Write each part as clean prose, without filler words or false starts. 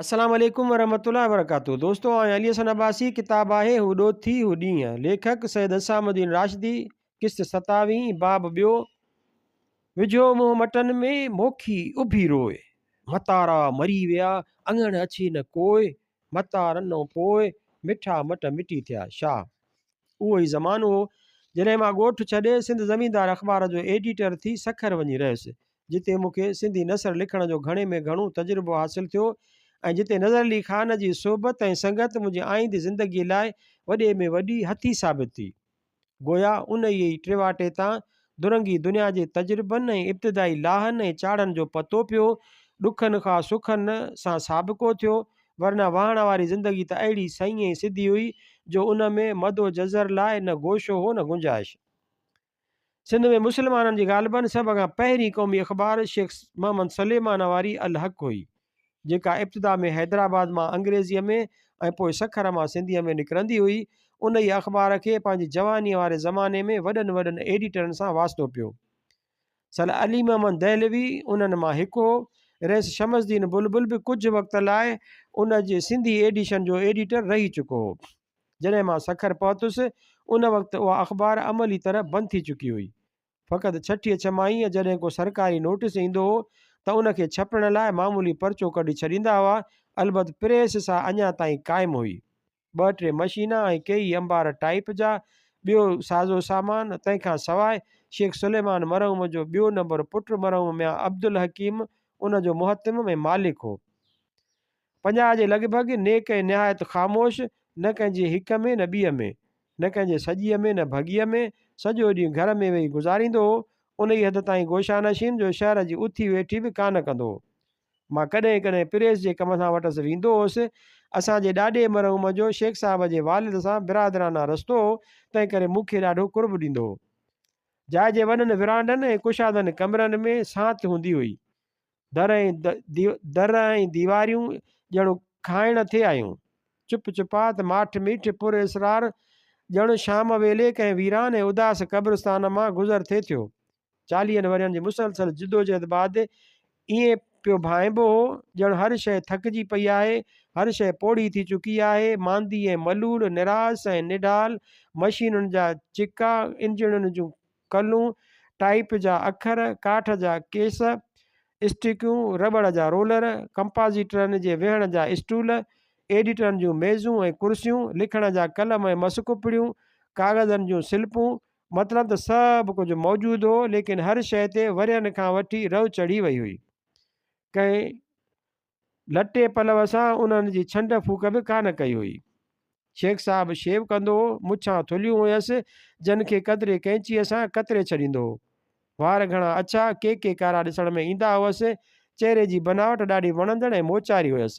السلام عليڪم ورحمة الله وبرڪاته دوستو آئون علي حسن عباسي ڪتاب آهي هو ڏوٿي هو ڏينهن ليکڪ سيد حسام الدين راشدي قسط ستاويهين باب ٻيو وجهو منهن مٽن ۾ موکي اڀي روء متارا مري ويا اڱڻ اڇي نه ڪوء متا رنو پوء مٺا مٽ مٽي ٿيا شاهه اهو ئي زمانو هو، جڏهن مان ڳوٺ ڇڏي سنڌ زميندار اخبار جو ايڊيٽر ٿي سکر وڃي رهيس، جتي مون کي سنڌي نثر لکڻ جو گهڻي ۾ گهڻو تجربو حاصل ٿيو ۽ جتي نظر علي خان جي صحبت ۽ سنگت منهنجي آئيندي زندگيء لاء وڏي ۾ وڏي هٿي ثابت ٿي. گويا انهيء ئي ٽيواٽي تان درنگي دنيا جي تجربن ۽ ابتدائي لاهن ۽ چاڙهن جو پتو پيو، ڏکن خواه سکن سان سابقو ٿيو، ورنه واهڻ واري زندگي ته اهڙي سئين ۽ سڌي هئي جو ان ۾ مد و جزر لاء نه گوشو هو نه گنجائش. سنڌ ۾ مسلمانن جي غالباً سڀ کان پهرين قومي اخبار شيخ محمد سليمان واري الحق هئي، جيڪا ابتدا ۾ حيدرآباد مان انگريزيء ۾ ۽ پوء سکر مان سنڌيء ۾ نڪرندي هئي. انهيء اخبار کي پنهنجي جوانيء واري زماني ۾ وڏن وڏن ايڊيٽرن سان واسطو پيو. سر علي محمد دهلوي انهن مان هڪ هو. رئيس شمس الدين بلبل به ڪجهه وقت لاء ان جي سنڌي ايڊيشن جو ايڊيٽر رهي چڪو هو. جڏهن مان سکر پهتس، ان وقت اها اخبار عملي طرح بند ٿي چڪي هئي. فقط ڇٺيء ڇماهيء جڏهن ڪو سرڪاري نوٽيس ايندو هو ته ان کي ڇپڻ لاء معمولي پرچو ڪڍي ڇڏيندا هئا، البت پريس سا اڃا تائين قائم هئي. ٻه ٽي مشينا ۽ ڪيئي انبار ٽائيپ جا، ٻيو سازو سامان، تنهن کان سواء شيخ سليمان مرحوم جو ٻيو نمبر پٽ مرحوم ميان عبدالحڪيم ان جو مهتمم ۽ مالڪ هو. 50 جي لڳ ڀڳ، نيڪ ۽ نهايت خاموش، نه ڪنهن جي هڪ ۾ نه ٻيء ۾، نه ڪنهن جي سڄيء ۾ نه ڀڳيء ۾، سڄو ڏينهن گهر ۾ ويهي گذاريندو هو، انهيء حد تائين گوشه نشين جو شهر جي اٿي ويٺي به ڪانه ڪندو هو. مان ڪڏهن ڪڏهن پريس جي ڪم سان وٽس ويندو هوس. اسان جي ڏاڏي مرحوم جو شيخ صاحب جي والد سان برادرانه رستو هو، تنهنڪري مون کي ڏاڍو قرب ڏيندو هو. جاء جي وڏن ورانڊن ۽ ڪشادن ڪمرن ۾ سانت هوندي هئي. در ۽ در ۽ ديواريون ڄڻ کائڻ ٿي آيون. چپ چپات، ماٺ ميٺ، پر اسرار، ڄڻ شام ويلي ڪنهن ويران ۽ اداس قبرستان مان گذر ٿي ٿيو. چاليهن ورهين جي مسلسل جدوجهد بعد ائين پيو ڀانئبو هو، ڄڻ هر شيء ٿڪجي پئي آهي، هر شيء پوڙهي ٿي چڪي آهي، ماندي ۽ ملول، نراس ۽ نڍال، مشينن جا چڪا، انجڻين جون ڪلون، ٽائيپ جا اکر، ڪاٺ جا ڪيس، اسٽڪيون، رٻڙ جا رولر، ڪمپازيٽرن جي ويهڻ جا اسٽول، ايڊيٽرن جون ميزون ۽ ڪرسيون، لکڻ جا قلم ۽ مس ڪپڙيون، ڪاغذن جون سلپون، مطلب ته سڀ ڪجهه موجود هو، ليڪن هر شيء تي ورهين کان وٺي رء چڙهي وئي هئي. ڪنهن لٽي پلو سان انهن جي ڇنڊ ڦوڪ به ڪانه ڪئي هئي. شيخ صاحب شيو ڪندو هو، مڇان ٿلهيون هيس، جن کي قدري قينچيء سان ڪتري ڇڏيندو هو. وار گهڻا اڇا، ڪي ڪي ڪارا ڏسڻ ۾ ايندا هئس. چهري جي بناوٽ ڏاڍي وڻندڙ ۽ موچاري هيس.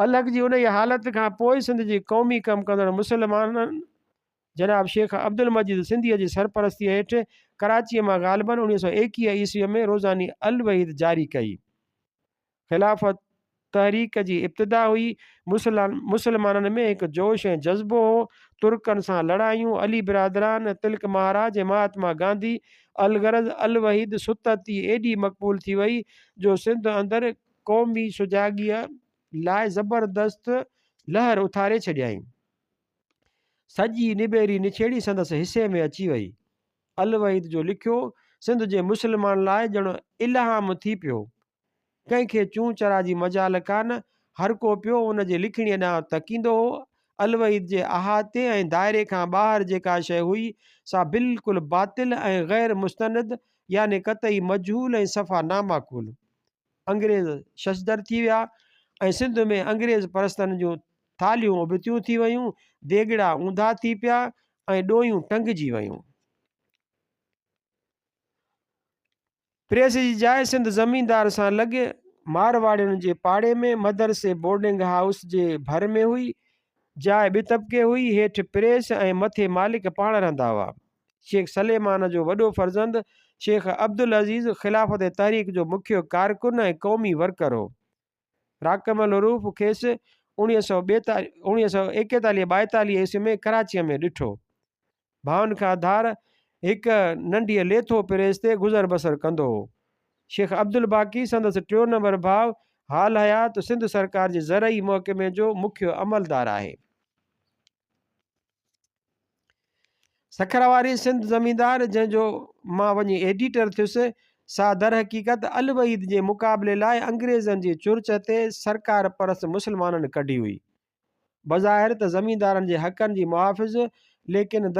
الحق جي انهيء حالت کان پوء سنڌ جي قومي ڪم ڪندڙ مسلمانن جناب شيخ عبدالمجيد سنڌيء جي سرپرستيء هيٺ ڪراچيء مان غالباً 1921 عيسويء ۾ روزاني الوحيد جاري ڪئي. خلافت تحريڪ جي ابتدا هئي. مسلمانن ۾ هڪ جوش ۽ جذبو هو. ترڪن سان لڙايون، علي برادران، تلڪ مهاراج ۽ مهاتما گانڌي، الغرض الوحيد ستت ئي ايڏي مقبول ٿي وئي جو سنڌ اندر قومي سجاڳيء لاء زبردست لهر اٿاري ڇڏيائين. سڄي نبيري نڇيڙي سندس حصي ۾ اچي وئي. الوحيد جو لکيو سنڌ جي مسلمانن لاء ڄڻ الهام ٿي پيو. ڪنهن کي چون چرا جي مجال ڪانه، هر ڪو پيو ان جي لکڻيء ڏانهن تڪيندو هو. الوحيد جي احاطي ۽ دائري کان ٻاهر جيڪا شيء هئي، سا بلڪل باطل ۽ غير مستند يعني قطعي مجهول ۽ صفا نامعقول. انگريز ششدر ٿي ويا ۽ سنڌ ۾ انگريز پرستن جون ٿالهيون ابتيون ٿي ويون، ديڳڙا اونڌا ٿي پيا ۽ ڏويون ٽنگجي ويون. پريس جي جاء سنڌ زميندار سان لڳ مارواڙين جي پاڙي ۾ مدرسي بورڊنگ هائوس جي ڀر ۾ هئي. جاء ٻه طبقي هئي، هيٺ پريس ۽ مٿي مالڪ پاڻ رهندا هئا. شيخ سليمان جو وڏو فرزند شيخ عبدالعزيز خلافت تحريڪ جو مکيه ڪارڪن ۽ قومي ورڪر هو. راقم الحروف کيس 1941 ٻائيتاليهه عيسوي ۾ ڪراچيء ۾ ڏٺو. ڀائن کان ڌار هڪ ننڍيء ليٿو پريس تي گذر بسر ڪندو هو. شيخ عبدالباقي سندس ٽيون نمبر ڀاء حال حيات سنڌ سرڪار جي زرعي محڪمي جو مکيه عملدار آهي. سکر واري سنڌ زميندار جنهن جو مان وڃي ايڊيٽر ٿيس، سا درحقيقت الوحيد جي مقابلي لاء انگريزن جي چرچ تي سرڪار پرست مسلمانن ڪڍي هئي. بظاهر ته زميندارن جي حقن جي محافظ، ليڪن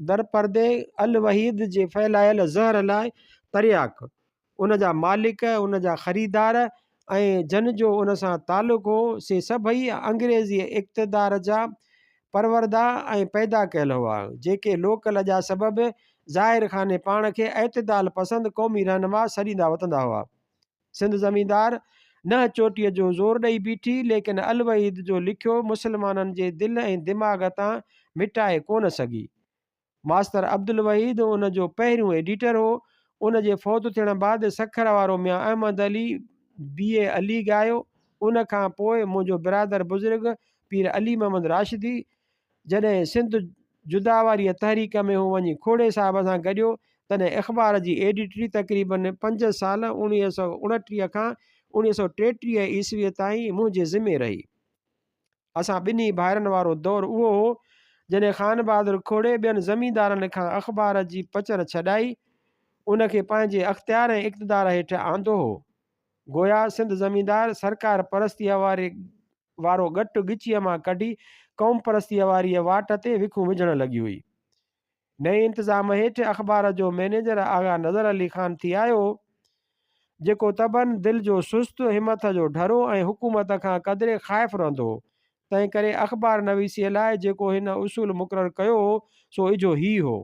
درپردي الوحيد جي ڦهلايل زهر لاء ترياق. ان جا مالڪ، ان جا خريدار ۽ جن جو ان سان تعلق هو، سي سڀئي انگريزي اقتدار جا پرورده ۽ پيدا ڪيل هئا، جيڪي لوڪ لڄا سبب ظاهر خاني پاڻ کي اعتدال پسند قومي رهنما سڏيندا وتندا هئا. سنڌ زميندار ننهن چوٽيء جو زور ڏئي بيٺي، ليڪن الوحيد جو لکيو مسلمانن جي دل ۽ دماغ تان مٽائي ڪونه سگهي. ماستر عبدالوحيد ان جو پهريون ايڊيٽر هو. ان جي فوت ٿيڻ بعد سکر وارو ميان احمد علي بي اي علي ڳايو. ان کان پوء منهنجو برادر بزرگ پير علي محمد راشدي جڏهن سنڌ جدا واريء تحريڪ ۾ هو وڃي کوڙي صاحب سان گڏيو، تڏهن اخبار جي ايڊيٽري تقريباً پنج سال 1929 کان 1933 عيسويء تائين منهنجي ذمي رهي. اسان ٻنهي ڀائرن وارو دور اهو هو، جڏهن خانبهادر کوڙي ٻين زميندارن کان اخبار جي پچر ڇڏائي، ان کي پنهنجي اختيار ۽ اقتدار هيٺ آندو هو. گويا سنڌ زميندار سرڪار پرستيء واري وارو ڳٽ ڳچيء مان ڪڍي قومپرستيء واريء واٽ تي وکون وجهڻ لڳي هئي. نئين انتظام هيٺ اخبار جو مئنيجر آغا نظر علي خان ٿي آيو، جيڪو طبعاً دل جو سست، همٿ جو ڍرو ۽ حڪومت کان قدري خائف رهندو هو، تنهنڪري اخبار نويسيء لاء جيڪو هن اصول مقرر ڪيو هو، سو اجهو هي هو.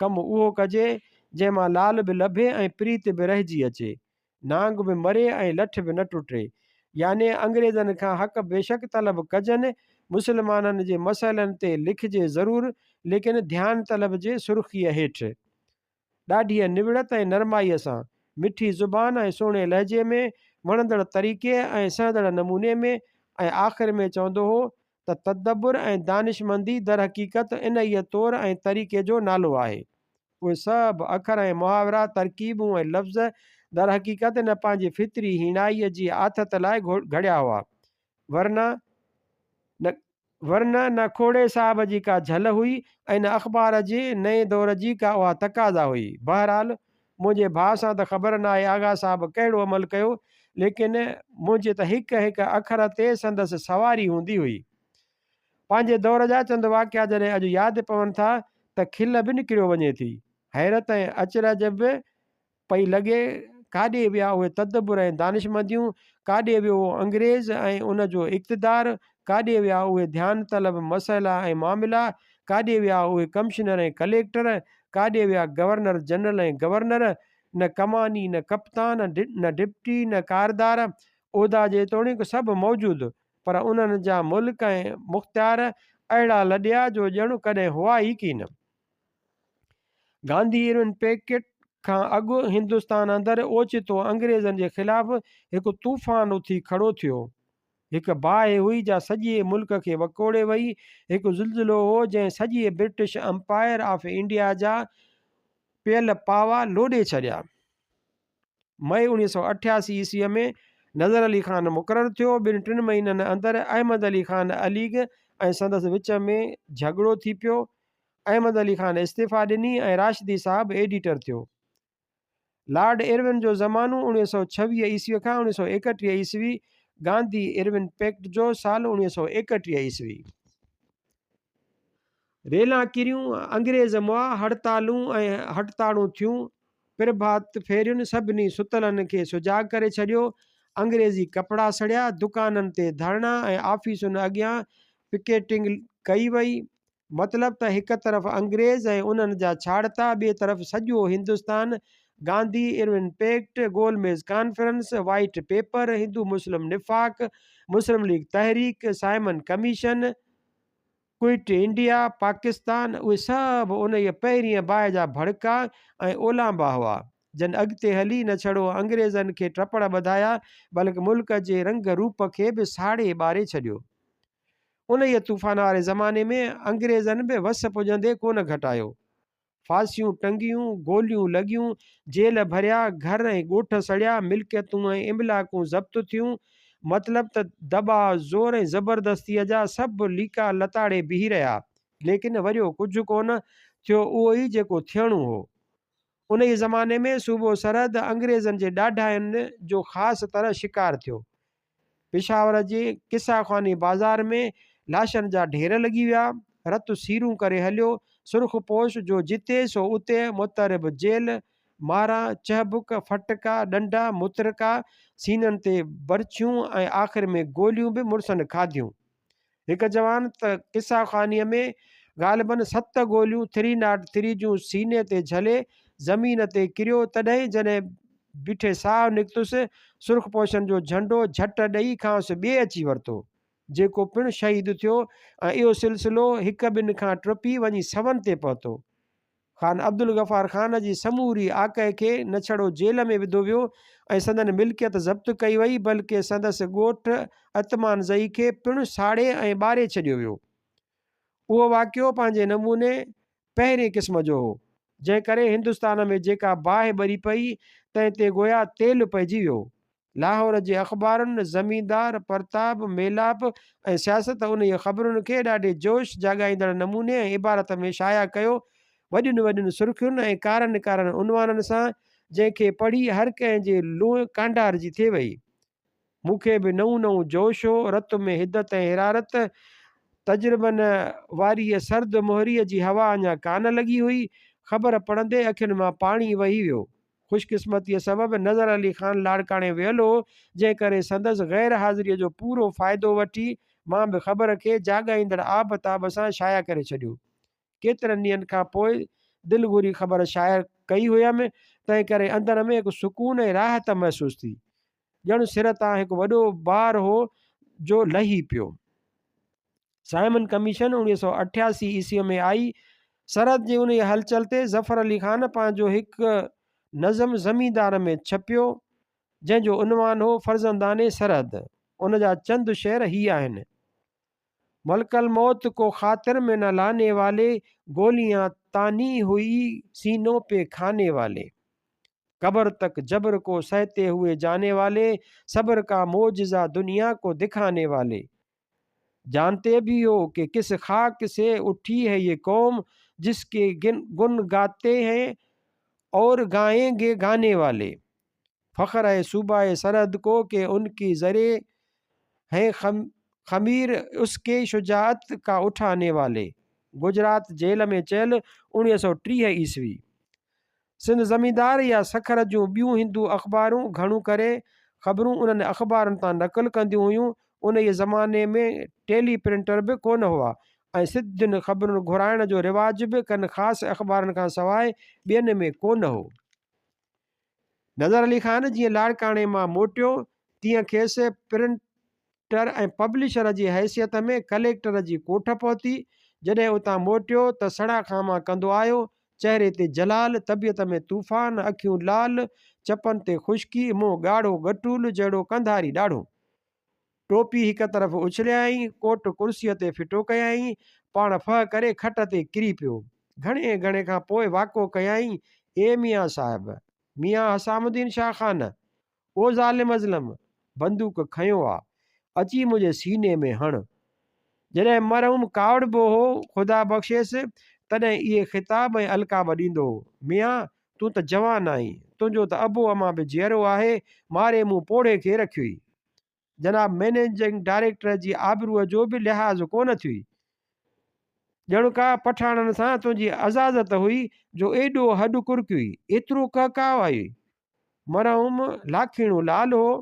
ڪم اهو ڪجي، جنهن مان لال به لڀي ۽ پريت به رهجي اچي. نانگ به مري ۽ لٺ به نه ٽٽي. يعني انگريزن کان حق بيشڪ طلب ڪجن، مسلمانن جي مسئلن تي لکجي ضرور، ليڪن ڌيان طلب جي سرخيء هيٺ. ڏاڍيء نوڙت ۽ نرمائيء سان، مٺي زبان ۽ سهڻي لهجي ۾، وڻندڙ طريقي ۽ سهندڙ نموني ۾، ۽ آخر ۾ چوندو هو ته تدبر ۽ دانشمندي درحقيقت انهيء طور ۽ طريقي جو نالو آهي. اهي سڀ اکر ۽ محاورا، ترڪيبون ۽ لفظ درحقيقت نه پنهنجي فطري هيڻائيء جي آٿت لاء گهڙيا هئا، ورنه نه ورنه نه کوڙي صاحب جي ڪا جهل هئي ۽ نه اخبار جي نئين دور جي ڪا اها تقاضا هئي. بهرحال منهنجي ڀاء سان ته خبر ناهي آغا صاحب ڪهڙو عمل ڪيو، ليڪن منهنجي ته هڪ هڪ اکر تي سندس سواري هوندي هئي. پنهنجي دور جا چند واقعا جڏهن اڄ ياد پون ٿا ته کل به نڪريو وڃي ٿي. حيرت ۽ اچرج به پئي لڳي، ڪاڏي ويا اهي تدبر ۽ دانشمنديون، ڪاڏي ويو اهو انگريز ۽ ان جو اقتدار، ڪاڏي ويا اهي ڌيان طلب مسئلا ۽ معاملا، ڪاڏي ويا اهي ڪمشنر ۽ ڪليڪٽر، ڪاڏي ويا گورنر جنرل ۽ گورنر، نه ڪماني نه ڪپتان، نه ڊپٽي نه ڪاردار، عهدا جيتوڻيڪ سڀ موجود پر انهن جا ملڪ ۽ مختيار اهڙا لڏيا جو ڄڻ ڪڏهن هئا ئي ڪين. گانڌي ارون پيڪٽ کان اڳ هندستان اندر اوچتو انگريزن جي خلاف هڪ طوفان اٿي کڙو ٿيو. هڪ باهه هئي جا سڄي ملڪ کي وڪوڙي وئي. هڪ زلزلو هو جنهن سڄي برٽش امپائر آف انڊيا جا پيل پاوا لوڏي ڇڏيا. مئي 1988 عيسويء ۾ نظر علي خان مقرر ٿيو. ٻن ٽن مهينن اندر احمد علي خان عليگ ۽ سندس وچ ۾ جهڳڙو ٿي پيو. احمد علي خان استعيفا ڏني ۽ راشدي صاحب ايڊيٽر ٿيو. لارڊ ارون جو زمانو 1926 عيسويء کان 1931 عيسوي، گانڌي ارون پيڪٽ جو سال 1931 عيسوي. ريلان ڪريون، انگريز مئا، هڙتالون ۽ هٽتاڙون ٿيون، پرڀات ڦيرين سڀني ستلن کي سجاڳ ڪري ڇڏيو، انگريزي ڪپڙا سڙيا، دڪانن تي ڌرڻا ۽ آفيسن اڳيان پڪيٽنگ ڪئي وئي. مطلب ته هڪ طرف انگريز ۽ انهن جا ڇاڙتا، ٻئي طرف سڄو هندستان گانڌي، ارون پيڪٽ، گول ميز conference, white paper, Hindu Muslim نفاق، مسلم ليگ تحريڪ، Simon Commission, Quit India, Pakistan, اهي سڀ انهيء پهرينء باهه جا ڀڙڪا ۽ اولانبا هئا، جن اڳتي هلي نه ڇڙو انگريزن کي ٽپڙ ٻڌايا، بلڪ ملڪ جي رنگ روپ کي به ساڙي ٻاري ڇڏيو. انهيء طوفان واري زماني ۾ انگريزن به وس پڄندي ڪونه گهٽايو. ڦاسيون ٽنگيون، گوليون لڳيون، جيل ڀريا، گهر ۽ ڳوٺ سڙيا، ملڪيتون ۽ املاڪون ضبط ٿيون، مطلب ته دٻاء، زور ۽ زبردستيء جا سڀ ليڪا لتاڙي بيهي رهيا، ليڪن وريو ڪجهه ڪونه، ٿيو اهو ئي جيڪو ٿيڻو هو. انهيء زماني ۾ صوبو سرحد انگريزن جي ڏاڍاين جو خاص طرح شڪار ٿيو. پشاور جي قصه خواني بازار ۾ لاشن جا ڍير لڳي ويا، رت سيرون ڪري هليو، سرخ پوش جو جتي سو اتي، مضطرب جيل، مارا، چهبڪ، ڦٽڪا، ڏنڊا، مترڪا، سينن تي برڇيون ۽ آخر ۾ گوليون به مڙسن کاڌيون. هڪ جوان ته قصه خوانيء ۾ غالباً ست گوليون ٿري not three جون سيني تي جهلي زمين تي ڪريو، تڏهن جڏهن بيٺي ساهه نڪتس، سرخ پوشن جو جهنڊو جهٽ ڏئي کانئس ٻئي اچي ورتو، جيڪو پڻ شهيد ٿيو ۽ اهو سلسلو هڪ ٻن کان ٽپي وڃي سون تي پهتو. خان عبدالغفار خان جي سموري آڪهه کي نه ڇڙو جيل ۾ وڌو ويو ۽ سندن ملڪيت ضبط ڪئي وئي بلڪه سندس ڳوٺ عتمان زئي کي پڻ ساڙي ۽ ٻاري ڇڏيو ويو. اهو واقعو پنهنجي نموني پهرين قسم جو هو، جنهن ڪري هندستان ۾ جيڪا باهه ٻري پئي تنهن تي گويا تيل پئجي ويو. لاهور جي اخبارن، زميندار، پرتاب، ميلاپ ۽ سياست انهيء خبرن کي ڏاڍي جوش جاڳائيندڙ نموني ۽ عبارت ۾ شايع ڪيو، وڏين وڏين سرخين ۽ ڪارن ڪارن عنوانن سان، جنهن کي پڙهي هر ڪنهن جي لونء ڪانڊارجي ٿي وئي. مون کي به نئون نئون جوش هو، رت ۾ حدت ۽ حرارت، تجربن واريء سرد مهريء جي هوا اڃا ڪانه لڳي هئي، خبر پڙهندي اکين مان پاڻي وهي ويو. خوش قسمتيء سبب نظر علي خان لاڙڪاڻي ويل هو، جنهن ڪري سندس غير حاضريء جو پورو فائدو وٺي مان به خبر کي جاڳائيندڙ آب تاب سان شايع ڪري ڇڏيو. ڪيترن ڏينهن کان پوء دل گهري خبر شايع ڪئي هيم، تنهن ڪري اندر ۾ هڪ سڪون ۽ راحت محسوس ٿي. ڄڻ سر تان هڪ وڏو بار هو جو لهي پيو. سائمن ڪميشن 1988 عيسويء ۾ آئي. سرحد جي انهيء هلچل تي ظفر علي خان پنهنجو هڪ نظم زميندار ۾ ڇپيو، جنهن جو عنوان هو فرزندان سرحد. ان جا چند شعر هي آهن. ملڪ الموت ڪو خاطر ۾ نه لانے والي، گوليان تاني هئي سينو پي کاني والي. قبر تڪ جبر ڪو سهتي هئي جاني والي، صبر ڪا معجزه دنيا ڪو دکاني والي. جانتي ڀي هو ڪه ڪس خاڪ سي اٺي هي يه قوم جس ڪي گن گاتي هين اور گائين گي گاني والي فخر هي صوبه سرحد ڪو ڪه ان ڪي ذري هين خمير اس ڪي شجاعت ڪا اٺاني والي گجرات جيل ۾ چيل 1930 عيسوي سنڌ زميندار يا سکر جون ٻيون هندو اخبارون گهڻو ڪري خبرون انهن اخبارن تان نقل ڪنديون هيون. انهيء زماني ۾ ٽيلي پرنٽر به ڪونه هئا ۽ سڌين خبرن گهرائڻ جو رواج به ڪن خاص اخبارن کان سواء ٻين ۾ ڪونه هو. نظر علي خان جيئن لاڙڪاڻي مان موٽيو، تيئن کيس پرنٽ ٽر ۽ پبلشر جي حيثيت ۾ ڪليڪٽر جي ڪوٺ پهتي. جڏهن اتان موٽيو ته سڙا خاما ڪندو آيو. چهري تي جلال، طبيعت ۾ طوفان، اکيون لال، چپن تي خشڪي، منهن ڳاڙهو ڳٽول جهڙو ڪنڌاري ڏاڙهون. ٽوپي هڪ طرف اڇليائين، ڪوٽ ڪرسيء تي ڦٽو ڪيائين، پاڻ ڦهه ڪري کٽ تي ڪري پيو. گهڻي گهڻي کان پوء واڪو ڪيائين، اي ميان صاحب! ميان حسام الدين شاهه خان! او ظالم ازلم! بندوق کنيو آ، اچي منهنجي سيني ۾ هڻ. جڏهن مرحوم ڪاوڙبو هو، خدا بخشيس، تڏهن اهي خطاب ۽ القاب ڏيندو هو، ميان! تون ته جوان آهين، تنهنجو ته ابو امان به جيئرو آهي، ماري مون پوڙهي کي رکيوئي. جناب مئنيجنگ ڊائريڪٽر جي آبروء جو به لحاظ ڪونه ٿيوئي. ڄڻ ڪا پٺاڻن سان تنهنجي عزازت هئي جو ايڏو هڏ ڪرڪيوئي، ايترو ڪهڪاء آيوئي. مرحوم لاکيڻو لال هو.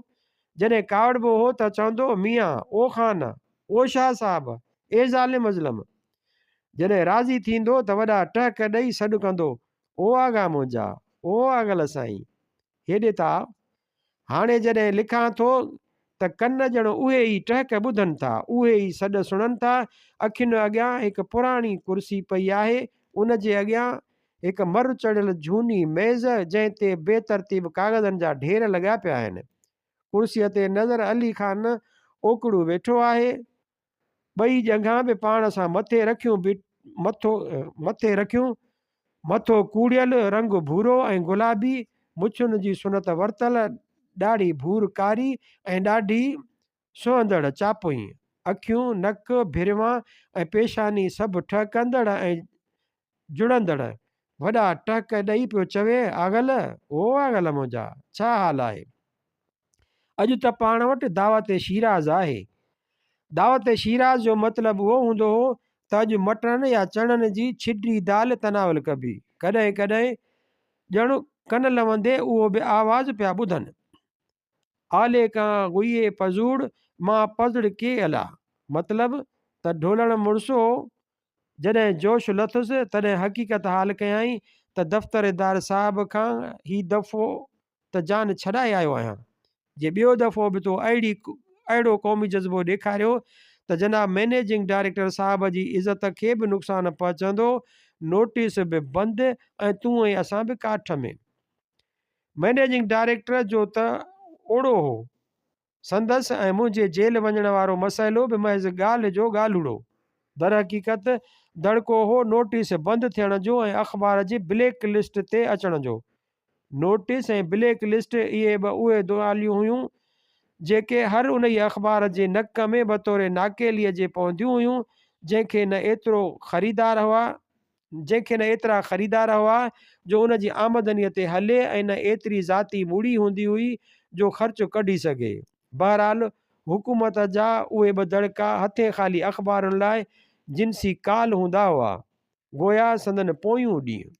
جڏهن ڪاوڙبو هو ته چوندو هو، ميان، او خان، او شاهه صاحب، اي ظالم ازلم. جڏهن راضي ٿيندو ته وڏا ٽهڪ ڏئي سڏ ڪندو، او آغا منهنجا، او آغل سائين، هيڏي ته آء. هاڻي جڏهن لکان ٿو ته ڪن ڄڻ اهي ئي ٽهڪ ٻڌن ٿا، اهي ئي سڏ سڻن ٿا. اکين اڳيان هڪ پراڻي ڪرسي پئي آهي، ان جي اڳيان هڪ مر چڙهيل جهوني ميز، جنهن تي بي ترتيب ڪاغذن جا ڍير لڳا پيا آهن. ڪرسيء تي نظر علي خان اوڪڙو ويٺو آهي. ٻئي ڄنگهان به پاڻ سان مٿي رکيون مٿو مٿي رکيون مٿو ڪوڙيل، رنگ ڀورو ۽ گلابي، مڇن جي سنت ورتل، ڏاڙهي ڀور ڪاري ۽ ڏاڍي سونهندڙ چاپوئين، اکيون، نڪ، ڀروان ۽ پيشاني سڀ ٺهڪندڙ ۽ جڙندڙ، وڏا ٽهڪ ڏئي پيو چوي، آغل، او آغل منهنجا، ڇا حال آهي؟ اڄ ته پاڻ وٽ دعوت شيراز آهي. دعوت شيراز جو مطلب اهو هوندو هو ته اڄ مٽرن يا چڻن جي ڇڊي دال تناول ڪبي. ڪڏهن ڪڏهن ڄڻ ڪن لوندي اهو به آواز پيا ٻڌن. آلي ڪان غويي پزوڙ، مان پزڙ ڪي الا. مطلب ته ڍولڻ مڙس هو، جڏهن جوش لٿس، تڏهن حقيقت حال ڪيائين ته دفتردار صاحب کان هي دفعو ته جان ڇڏائي آيو آهيان. جي ٻيو دفعو به تو اهڙي اهڙو قومي جذبو ڏيکاريو ته جناب مئنيجنگ ڊائريڪٽر صاحب جي عزت کي به نقصان پهچندو، نوٽيس به بند ۽ تون ۽ اسان به ڪاٺ ۾. مئنيجنگ ڊائريڪٽر جو ته اوڙو هو. سندس ۽ منهنجي جيل وڃڻ وارو مسئلو به محض ڳالهه جو ڳالهوڙو. درحقيقت دڙڪو هو نوٽيس بند ٿيڻ جو ۽ اخبار جي بليڪ لسٽ تي اچڻ جو. نوٽيس ۽ بليڪ لسٽ اهي به اهي ڳالهيون هيون، جيڪي هر انهيء اخبار جي نڪ ۾ بطور ناڪيليء جي پونديون هيون، جنهن کي نه ايترو خريدار هئا، جنهن کي نه ايترا خريدار هئا جو ان جي آمدنيء تي هلي ۽ نه ايتري ذاتي موڙي هوندي هئي جو خرچ ڪڍي سگهي. بهرحال حڪومت جا اهي ٻه دڙڪا هٿين خالي اخبارن لاء جنسي ڪال هوندا هئا. گويا سندن پويون ڏينهن.